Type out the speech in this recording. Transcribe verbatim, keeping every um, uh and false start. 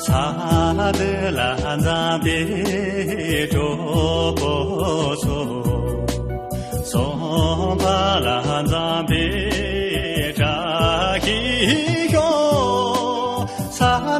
ས་འདི་ལ་འཛམ་བུའི་གྲོགས་པོ་ཚོ། གསུམ་པ་ལ་འཛམ་བུའི་བཀྲ་ཤིས་ཤོག་ས་